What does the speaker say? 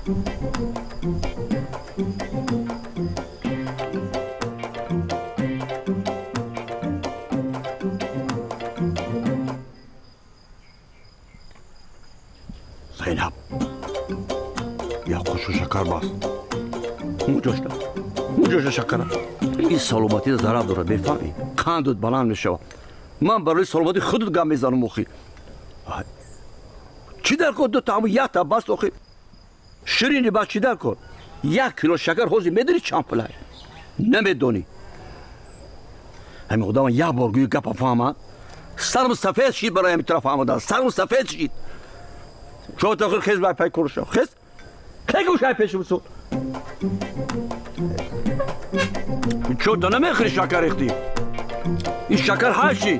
Зайнаб, як қошуқ шакар бас. Муҷошта, муҷошта шакара. Ин саломатида зарар дорад, мефаҳмӣ? Қандут баланд мешавад. Ман барои саломатии худут гап мезанам охи. Чӣ дар кор дута ҳамун якта бас охи? Ширини бас чӣ дар кор? 1 кило шакар ҳозир медонӣ чанд пулай? Намедонӣ. Ҳамин одама як бор гӯи гапа фаҳма. Сарм сафед шид барои ҳамин тараф фаҳмодан. Сарм сафед шид. Чо тохир хез бай пай курша. Хез. Кегӯшай пеши бисуд. Чо то намехӯри шакар рехтӣ? Ин шакар ҳаши.